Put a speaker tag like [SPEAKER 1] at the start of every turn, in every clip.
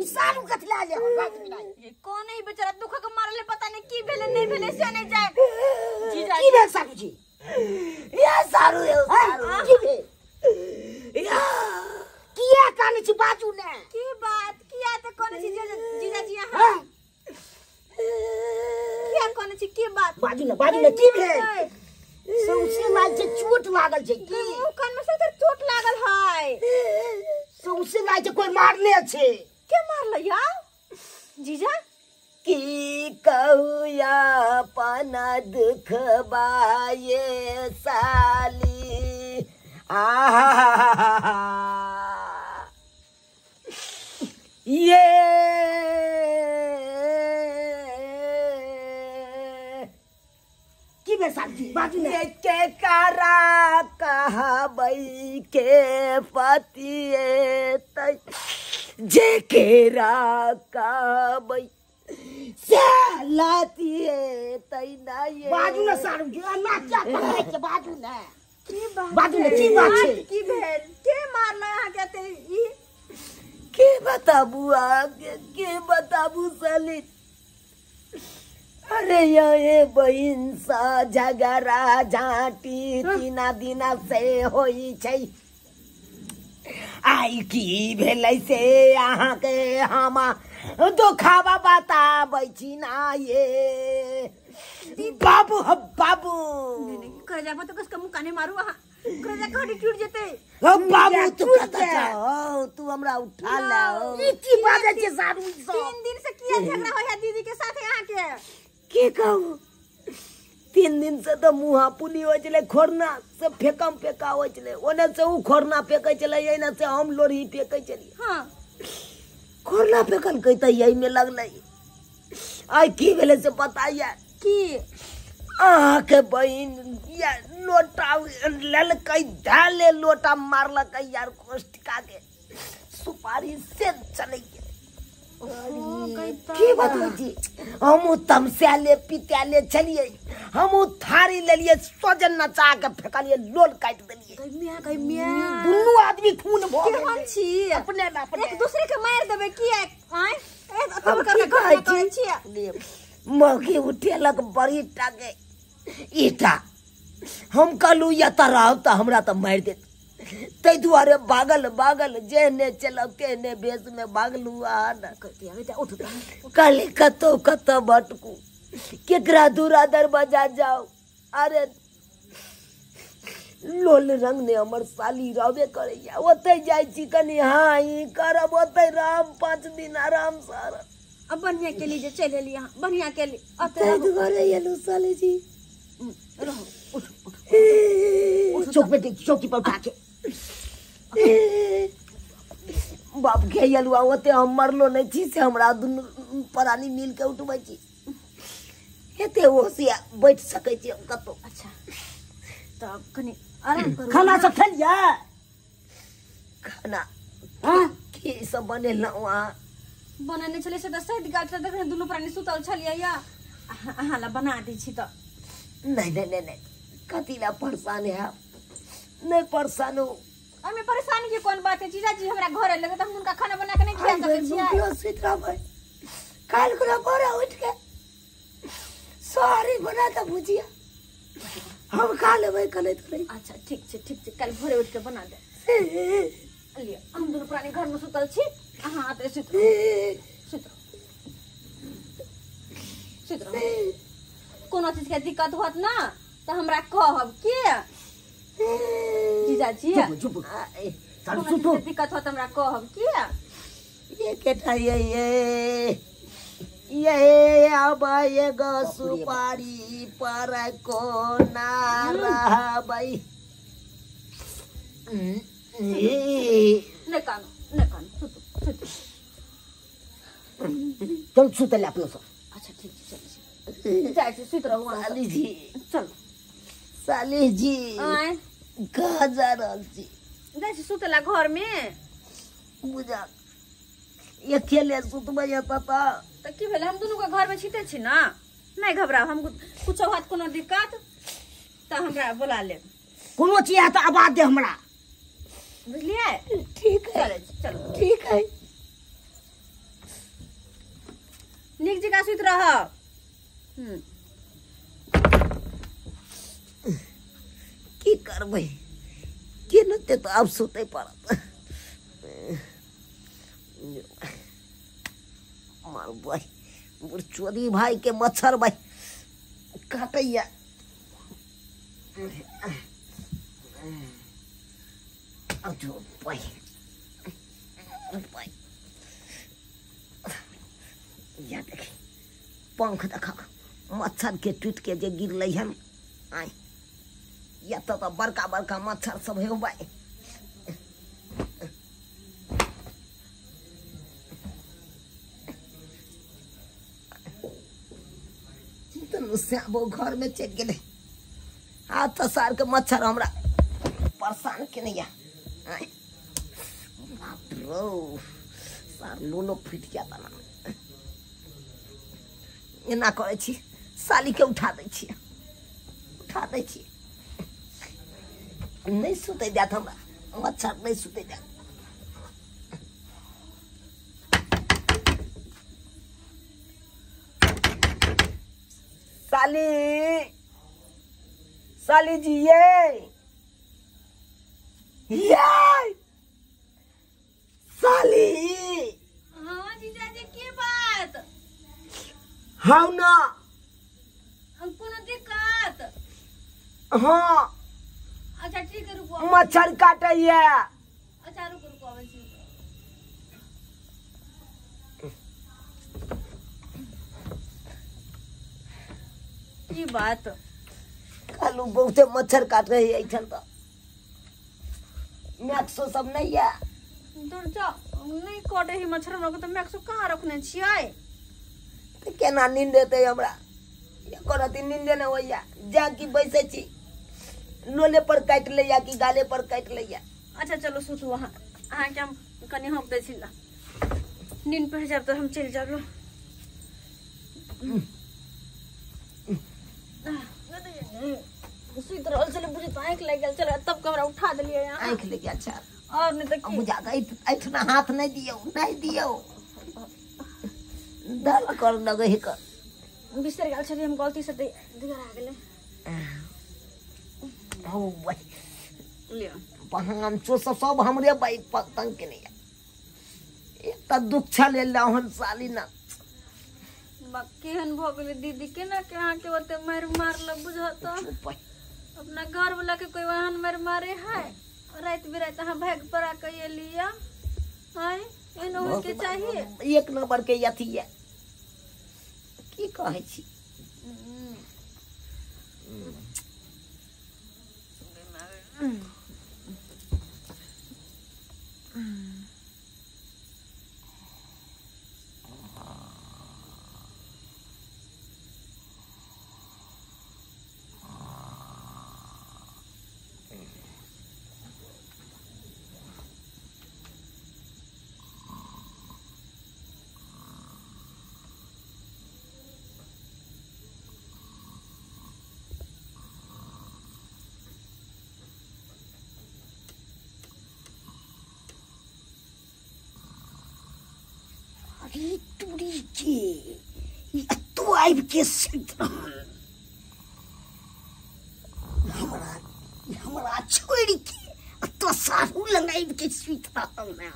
[SPEAKER 1] ई सारू कथला ले बात मिलाई
[SPEAKER 2] कोन है बेचारा दुख के मारले पता नहीं की भेले नहीं भेले से नहीं जाए। जीजा
[SPEAKER 1] की भेल सारू जी?
[SPEAKER 3] या सारू यो सारू
[SPEAKER 1] की भेल? या किया काने छी बाजू ने
[SPEAKER 2] की बात किया त कोन छी जीजा जी अहाँ किया कोन छी की बात
[SPEAKER 1] बाजू ने की भेल? सौंसे लाल छै चोट लागल छै की
[SPEAKER 2] मुंह कान में सतर चोट लागल है।
[SPEAKER 1] सौंसे लाल छै कोई मारने छै।
[SPEAKER 2] के मारल या जीजा?
[SPEAKER 3] की कहू या पना दुख बाये साली आहा ये
[SPEAKER 1] की भेल साहब जी बाजू ने?
[SPEAKER 3] के करा कहबै के पतिए तै जे केरा कहबै से लातिए तै ना।
[SPEAKER 1] बाजू ने सारू जी ना क्या पकड़ै छै बाजू ने
[SPEAKER 2] की बात
[SPEAKER 1] बाजू ने की बात छै
[SPEAKER 2] की भेल के मारल अहाँ के ते ई
[SPEAKER 3] के बताबू आगे के बताबू साली। अरे ये बहिन सा झगड़ा झांटी तीना दिना से होई छै। आई की भेलै से अहाँ के हम दुखावा बताबै छी ना ये बाबू बाबू
[SPEAKER 2] कह तो कसके मुँह काने मारू अहाँ कह हड्डी टूट जेतै।
[SPEAKER 3] बाबू तू कतऽ जाओ तू हमरा उठा लाओ।
[SPEAKER 1] ई की बाजै छै सारू ई सब?
[SPEAKER 2] 3 दिन से किया झगड़ा होय है दीदी के साथ अहाँ के?
[SPEAKER 3] के कहू 3 दिन से तो मुँहा पुली होइ छलै खोरना से फेकम फेका होइ छलै ओने से उ खोरना फेकै छलै एने से हम लोरही फेकै छलियै।
[SPEAKER 2] हाँ
[SPEAKER 3] खोरना फेकलकै तऽ यही में लगलै। आइ की भेलै से पता या
[SPEAKER 2] की?
[SPEAKER 3] अहाँके बहिन या लोटा लेलकै धाले लोटा मारलकै यार कोष्ठिका के सुपारी से चलै गेलै। की बतबै छी हमहूँ तमसाले पिताले छलियै हमहूँ थारी लेलियै सोजन नचा के फेकलियै लोल काटि देलियै।
[SPEAKER 1] दुनू आदमी खून भऽ गेलै।
[SPEAKER 2] केहन छी
[SPEAKER 1] अपने में अपने
[SPEAKER 2] एक दूसरे के मारि देबै किया? आँय
[SPEAKER 3] हम की कहै छी मौगी उठेलक बड़ी टा के ईटा हम कहलहुँ एतऽ रहब तऽ हमरा तऽ मारि देत ताहि दुआरे भागल भागल जेहने चलब तेहने भेषमे भागलहुँ। आ कहली कतौ कतऽ भटकू केकरा दूरा दरवाजा जाउ। अरे लोल रंग ने हमर साली रहबे करैया ओतै जाइ छी कनि हाँ ई करब ओतै रहब 5 दिन आराम से।
[SPEAKER 2] अब बढ़िया के लिए चलि एलियै अहाँ बढ़िया के लिए
[SPEAKER 3] ताहि दुआरे एलहुँ साली जी।
[SPEAKER 2] रहू उठ उठ
[SPEAKER 1] चौक पे चौकी पर उठा के
[SPEAKER 3] बाप के एलहुँ ओते हम मरलो नहि छी से हमरा दुनू प्राणी मिल के उठबै छी एते होशिया बैठ सकै छी हम कतौ।
[SPEAKER 2] अच्छा तब कनि आराम करू।
[SPEAKER 1] खाना सब खेलियै?
[SPEAKER 3] खाना की सब बनेलहुँ अहाँ?
[SPEAKER 2] बनेने छलियै से तऽ सैद गेल छलै देखने दुनू प्राणी सुतल छलियै या अहाँ ला बना दै छी तऽ।
[SPEAKER 3] नहीं नहीं नहीं नहीं कथी ला परेशान है नहीं परेशान हो।
[SPEAKER 2] एहिमे परेशानी के कोन बात है जीजाजी? हमरा घर एलै तऽ हम हुनका खाना बना के नहि खिया सकै छियै।
[SPEAKER 3] सुति रहबै काल्हि खुना भोरे उठि के सारी बना दऽ भुजिया हम खा लेबै कनैत कनैत।
[SPEAKER 2] अच्छा ठीक छै ठीक छै काल्हि भोरे उठि के बना दे। लिअ हम दुनू प्राणी घर में सुतल छी अहाँ एतऽ सुति रहू सुति रहू सुति रहू। कोनो चीज के दिक्कत होत ना तऽ हमरा कहब के जीजाजी।
[SPEAKER 1] चुप
[SPEAKER 2] कोनो चीज के दिक्कत होत हमरा कहब के।
[SPEAKER 3] ये केटा ये ये अब एगो सुपारी पर कोना रहबै।
[SPEAKER 2] नहि कानू नहि कानू सुतू सुतू
[SPEAKER 1] चल सुतल अपनो सब।
[SPEAKER 2] अच्छा ठीक छै चल जाइ छी सुति रहू अहाँ।
[SPEAKER 3] साली जी
[SPEAKER 2] चलू।
[SPEAKER 3] साली जी
[SPEAKER 2] आँय
[SPEAKER 3] कहाँ जा रहल छी?
[SPEAKER 2] जाइ छी सुतला घर में।
[SPEAKER 3] बुझा अकेले सुतबै एतऽ
[SPEAKER 2] तऽ की भेलै हम दुनू के घर में छिते छी ना। नहीं घबराउ हम कुछो होत कोनो दिक्कत तऽ हमरा बोला लेब।
[SPEAKER 1] कोनो चीज है तऽ आवाज दे हमरा
[SPEAKER 2] बुझलियै?
[SPEAKER 3] ठीक है
[SPEAKER 2] चलो
[SPEAKER 3] ठीक है।
[SPEAKER 2] का सुति रहब।
[SPEAKER 3] की करबै केनाते तऽ आब सुतै पड़त। मारबै चोरी भाई के मच्छर भाई काटैया। या देखी पंख देखा मच्छर के टूट के जे गिरलै हन। आय या तो बड़का बड़का मच्छर सब है भाई। श्यामो घर में चलि गेलै। आब तऽ सार के मच्छर हमरा परेशान केने या। बाप रो सार लोलो फुटि गया ना। एना करै छी साली के उठा दै छी, उठा दै छी। नहि सुतै देत हमरा मच्छर, नहि सुतै देत। साली साली जी ये साली।
[SPEAKER 2] हाँ जीजाजी की बात?
[SPEAKER 3] हाँ ना
[SPEAKER 2] कोनो दिक्कत?
[SPEAKER 3] हाँ
[SPEAKER 2] अच्छा ठीक है रुको,
[SPEAKER 3] मच्छर काटैया।
[SPEAKER 2] अच्छा रुको रुको आबै छी। की बात?
[SPEAKER 3] कहलू बहुते मच्छर काट रही है एहिठाम तऽ मैक्सो सब नहीं है।
[SPEAKER 2] दूर जा नहीं काटे ही मच्छर हमरा के, तऽ मैक्सो कहाँ रखने छियै?
[SPEAKER 3] तऽ केना नींद एतै हमरा? एको रति नींदे नहि होइया। जा कि बैसै छी लोले पर काटि लैया कि गाले पर काटि लैया।
[SPEAKER 2] अच्छा चलो सुतू, अहाँ अहाँके हम कनि हौंक दै छी, नींद पड़ि जायब तऽ हम चलि जायब। सुति रहल छलै बुझी तऽ आँखि लागि गेल छलै, तब हमरा उठा देलियै।
[SPEAKER 3] आँखि लागि गेल छल
[SPEAKER 2] और नहीं तऽ की
[SPEAKER 3] बुझा एहिठिना हाथ नहि दियौ, नहि दियौ, दर्द कर लगै है कर।
[SPEAKER 2] बिसरि गेल छलियै हम गलती से दिगर आ गेलै।
[SPEAKER 3] हौ हम चो सब सब हमरे बाई तंग केने या। एक तऽ दुख छल हन साली ना।
[SPEAKER 2] केहन भऽ गेलै दीदी, केना के अहाँके ओते मारि मारलक बुझत? अपना घर वाला के कोई ओहन मारि मारे है? राति बिराति अहाँ भागि पड़ा के एलियै आँय, एहन होय के चाही?
[SPEAKER 3] एक नंबर के अथी ये की कहै छी। अरे तोरी के तू आबि के सुति रहल हमरा, हमरा छोड़ि के तो साहू लग आबि के सुति रहल ना।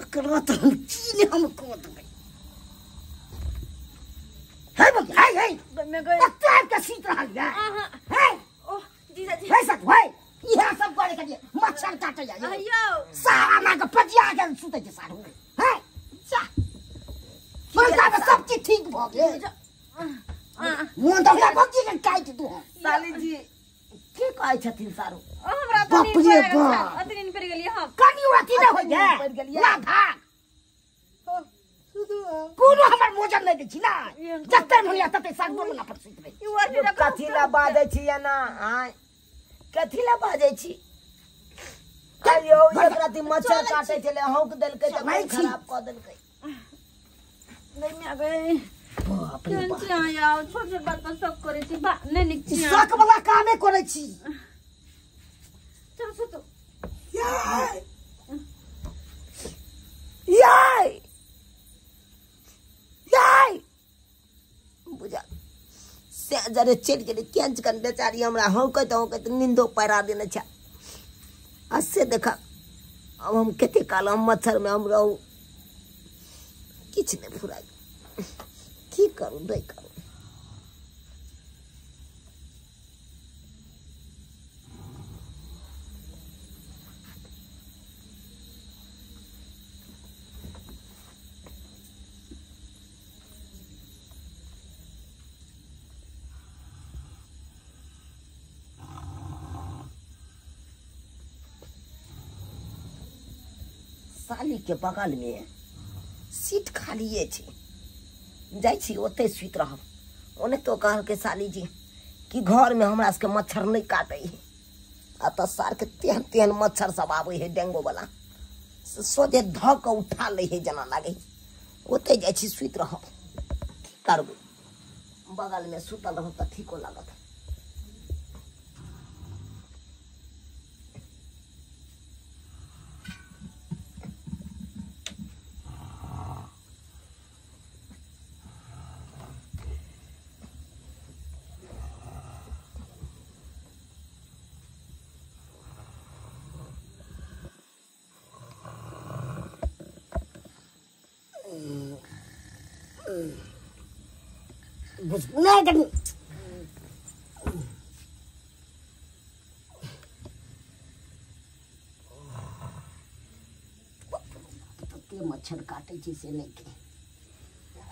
[SPEAKER 3] एकरा तऽ हम की नहि हम कऽ देबै। हे बगिया, हे हे तू आबि के सुति रहल या? हे
[SPEAKER 2] ओह जीजाजी
[SPEAKER 1] हे सक हे इएह सब करे के लिए मच्छर काटैया सारा ना के पजिया के सुतै छै सारू। हे जा सब चीज ठीक भऽ गेल। मोन तऽ हमरा भौजी के काटि दू।
[SPEAKER 3] साली जी की कहै छथिन सारू?
[SPEAKER 2] हमरा तऽ नींद पड़ि गेल, अति नींद पड़ि गेलियै हम।
[SPEAKER 1] कनि अथी नहि होइया ना भाग कोनो हमर मोजर नहि दै छी ना। जते मन होइया तते साग बोल ना पर सुति रहै।
[SPEAKER 3] कथी ला बाजै छी एना? आँय कथी ला बाजै छी? अरे एक राति मच्छर काटै छलै, हौंक देलकै तऽ मोन खराब कऽ देलकै।
[SPEAKER 2] नहीं मैं आ गए।
[SPEAKER 1] बाप रे बाप।
[SPEAKER 2] केहन छी अहाँ यौ? छोट छोट बात पर शक करै छी। बा नहि नीक छी अहाँ।
[SPEAKER 1] शक वाला कामे करै छी।
[SPEAKER 2] चलू सुतू।
[SPEAKER 3] याय याय याय नजरे चलि गेलै। केहन कन बेचारी हमरा हौकैत हौकैत नींदो पैरा देने छै। आ से देख अब हम कते काल हम मच्छर में हम रहू, किछु नहि फुराइ, की करू नहि करू। साली के बगल में सीट खालिए छै, जाइ छी ओतहि सुति रहब। ओने तो कहलकै साली जी कि घर में हमरा सबके मच्छर नहीं काटै है। आ तऽ सारके तेहन तेहन मच्छर सब आबै है डेंगू वाला, से सोझे धऽ कऽ उठा लै है जेना लागै है। ओतहि जाइ छी सुति रहब, की करबै, बगल में सुतल रहब तऽ ठीको लागत।
[SPEAKER 1] नहीं कनी तते मच्छर काटे छै से नहीं के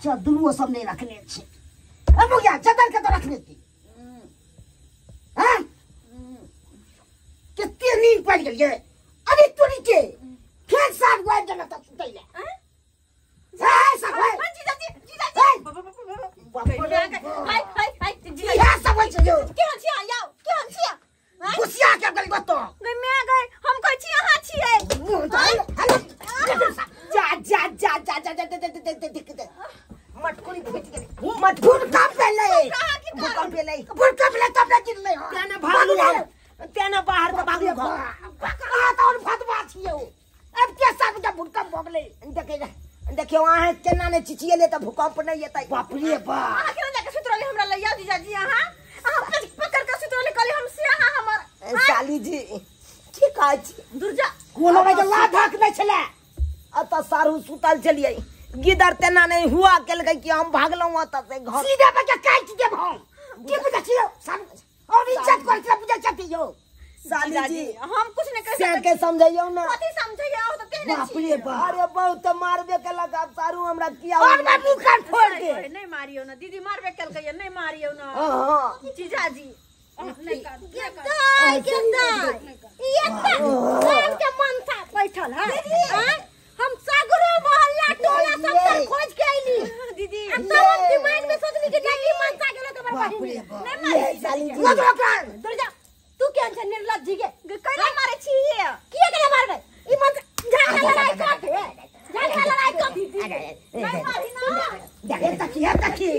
[SPEAKER 1] चदरो सब नहीं रखने छै। ए मुगिया चदर के तो रखने थी। हां कते नींद पड़ गेल ये। अरे तोरी के फेर साथ वाइब जना तक सुतै ले। हां सब भाई
[SPEAKER 2] जीजा जी जीजा जी हाय हाय हाय जीजा
[SPEAKER 1] इहा सब होइ छै यौ।
[SPEAKER 2] केहन छी अहाँ यौ, केहन छी अहाँ?
[SPEAKER 1] गुस्सिया के गेल कतौ
[SPEAKER 2] गै my गै, हम कहै छी अहाँ छियै।
[SPEAKER 3] जा जा जा जा जा जा जा मटकुरी फूटि गेलै,
[SPEAKER 1] मटकुर कब भेलै,
[SPEAKER 3] भूकंप भेलै,
[SPEAKER 1] भूकंप भेलै तब ने गिरलै।
[SPEAKER 3] तें ने भागलु हम, तें ने बाहर के भागलु घर।
[SPEAKER 1] अहाँ तऽ और फतवा छियै। अब के साथ जब भूकंप भऽ गेलै
[SPEAKER 3] देखै देखियौ अहाँ केना ने चिचियेले तऽ भूकंप नहि एतै।
[SPEAKER 1] बाप रे बाप,
[SPEAKER 2] अहाँ केना जाके सुति रहली हमरा लग यौ जीजाजी? अहाँ अहाँ पकड़ के सुति रहली, कहली हम से अहाँ हमर
[SPEAKER 3] साली जी की कहै छी।
[SPEAKER 2] दुर्जा
[SPEAKER 1] कोनो भाई के लाधक नहि छलै।
[SPEAKER 3] अतऽ सारू सुतल छलियै, गिदर तेना नहीं हुआ केलकै कि हम भागलहुँ अतऽ से घर।
[SPEAKER 1] सीधे बच्चा काटि देब हम, की बुझै छियौ और इज्जत करै छियै बुझै छथि यौ।
[SPEAKER 3] साली जी
[SPEAKER 2] हम कुछ नहीं कह
[SPEAKER 3] से के समझैयौ ना,
[SPEAKER 2] कथी समझैयौ तऽ केहने
[SPEAKER 1] बाप
[SPEAKER 2] छी।
[SPEAKER 1] रे बाप,
[SPEAKER 3] अरे बहुत मारबे केलक आब सारू हमरा किया
[SPEAKER 1] और मैं मुंह कान फोड़ दे।
[SPEAKER 2] नहीं मारियौ ना दीदी, मारबे केलकै नहीं मारियौ ना।
[SPEAKER 3] हां
[SPEAKER 2] जीजाजी नहीं कर
[SPEAKER 4] दाई के दाई ये कान के मन था बैठल है। हम सगरो मोहल्ला टोला सब तर खोज के आइली
[SPEAKER 2] दीदी।
[SPEAKER 4] अब तब हम दिमाग में सोचली कि नहीं मन सा गेलो तोर बहिन
[SPEAKER 2] नहीं मारी
[SPEAKER 3] साली जी।
[SPEAKER 1] लग कान
[SPEAKER 4] दुर जा तू केहन छै निर्लज्ज जी के,
[SPEAKER 2] कैला मारे छी
[SPEAKER 4] किया केना मारबै ई मन झाका लड़ाई कर, झाका लड़ाई कर
[SPEAKER 2] दीदी नहीं मारी ना।
[SPEAKER 1] देखे तकी है तकी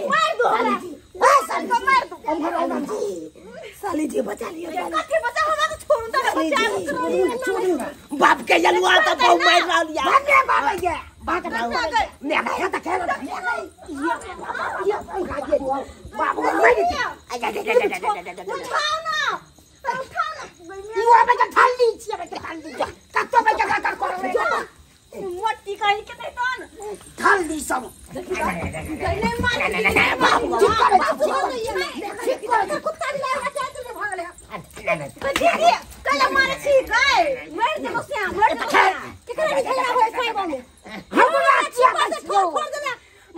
[SPEAKER 4] मार दो हमरा,
[SPEAKER 1] हां साली
[SPEAKER 2] को मार दो।
[SPEAKER 1] हमरा
[SPEAKER 3] जी साली जी बचा लियो,
[SPEAKER 2] कथी बचा हमरा तो छोड़ू त बचा
[SPEAKER 1] छोड़ू
[SPEAKER 3] बाप के जलुआ त बहु मार रहल या।
[SPEAKER 1] बाप रे बाप ये बात ने ने त खेल ये ये बाप मार दे।
[SPEAKER 2] उठाओ ना, उठाओ ना
[SPEAKER 1] ई आबे के ठाली छी, आबे के ठाली कतो बे के कर करबै
[SPEAKER 2] मोटी कहि के नहीं तन
[SPEAKER 1] ठाली सब
[SPEAKER 2] नहीं मार
[SPEAKER 1] बाप ठीक करे ठीक करे
[SPEAKER 4] कुत्ता भी लाया चाहे तो भाग ले।
[SPEAKER 2] दीदी कैला मारे छी गै, मार देबो से मार देबो
[SPEAKER 4] केकरा भी झगड़ा होय छै गाँव में
[SPEAKER 1] हमरा छिया
[SPEAKER 4] से ठोर फोड़ देला,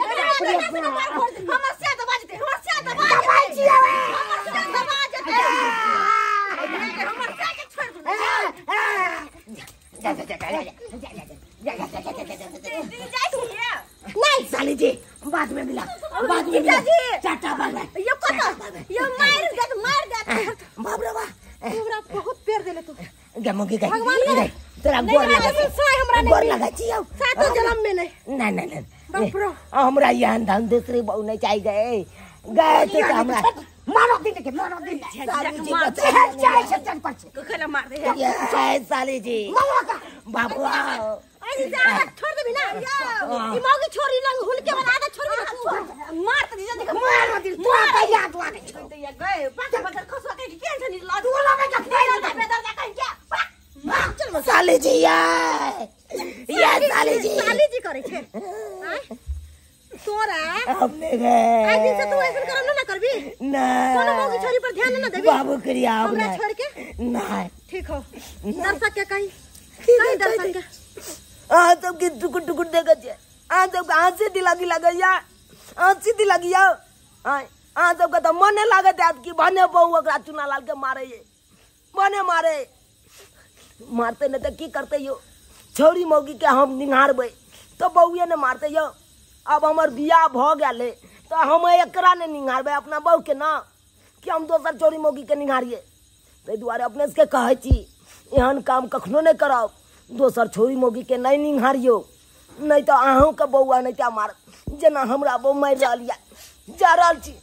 [SPEAKER 4] एकरा से मार फोड़ देला।
[SPEAKER 2] हमर से दबा जेतै, हमर से दबा
[SPEAKER 1] दबाइ छियै
[SPEAKER 2] हमर से दबा जेतै, हमर से के छोड़ दे।
[SPEAKER 3] जा जा जा जा जा
[SPEAKER 2] दीदी जाइ छियै
[SPEAKER 3] नहीं साली जी बाद में मिला, बाद में मिला। टाटा बाय बाय।
[SPEAKER 2] यो कत यो मार देत, मार देत
[SPEAKER 3] बाप रे बाप,
[SPEAKER 4] हमरा बहुत पेड़ देले तू
[SPEAKER 3] गे मुगी गई
[SPEAKER 4] भगवान
[SPEAKER 3] गई तोरा गोर
[SPEAKER 4] नहीं
[SPEAKER 3] लगा
[SPEAKER 4] सोए हमरा नहीं
[SPEAKER 3] गोर लगा छियौ
[SPEAKER 4] सातो जन्म में नहीं।
[SPEAKER 3] नहीं नहीं नहीं
[SPEAKER 4] बाप रे
[SPEAKER 3] हमरा यहाँ धन दूसरी बहु नहीं चाहिए गए गए तो हमरा
[SPEAKER 1] मारो दिन के मारो दिन
[SPEAKER 3] साली जी
[SPEAKER 2] मार
[SPEAKER 3] बचा
[SPEAKER 1] चाहे चाहे से चल पर
[SPEAKER 2] कैला मार दे
[SPEAKER 3] ये साली जी
[SPEAKER 1] मारो का
[SPEAKER 3] बाबू
[SPEAKER 4] अरे जा छोड़ दे। देबी ना ई मौगी छोरी लंग हुलके वाला आदत छोड़बी ना तू मार त जीजा जी के
[SPEAKER 1] मार दिल तोरा त याद लागे छौ
[SPEAKER 4] दैया गए बात बकर खसवा के केहन छनी लाज
[SPEAKER 1] तू लगे के
[SPEAKER 4] बेदर्दा बेदर्दा कहीं के चल
[SPEAKER 3] साली जी ये ये साली जी
[SPEAKER 4] साली जी करे छे आय तोरा
[SPEAKER 3] हमने गए
[SPEAKER 4] आज दिन से तू ऐसन करम ना करबी
[SPEAKER 3] ना
[SPEAKER 4] कोनो मौगी छोरी पर ध्यान ना देबी
[SPEAKER 3] बाबू क्रिया
[SPEAKER 4] हमरा छोड़ के
[SPEAKER 3] नहीं
[SPEAKER 4] ठीक हो दर्शक के कहीं कहीं दर्शक के
[SPEAKER 3] अहाँ सबके टुकुर टुकुर देखै छियै अहाँ सबके हँसी दिलागी लगैया हँसी दिलागिया अहाँ सबके तऽ मने लागत हैत कि भने बहु ओकरा चुना लाल के मारे भने मारे मारते नहीं तऽ की करते यौ छौरी मौगी के हम निहारबै तऽ बहुए ने मारते यौ। अब हमर बियाह भऽ गेल है तऽ हम एकरा नहि निहारबै अपना बहु के ना कि हम दोसर छौरी मौगी के निहारियै। ताहि दुआरे अपने सबके कहै छी एहन काम कखनो नहि करब, दोसर छौरी मौगी के नहीं निहारियौ, नहीं तऽ अहूँके बौआ नहीं तऽ मार जेना हमरा बहू मारि रहल यऽ। जा रहल छी,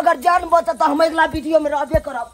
[SPEAKER 3] अगर जान बचत तऽ हम अगिला वीडियोमे रहबे करब।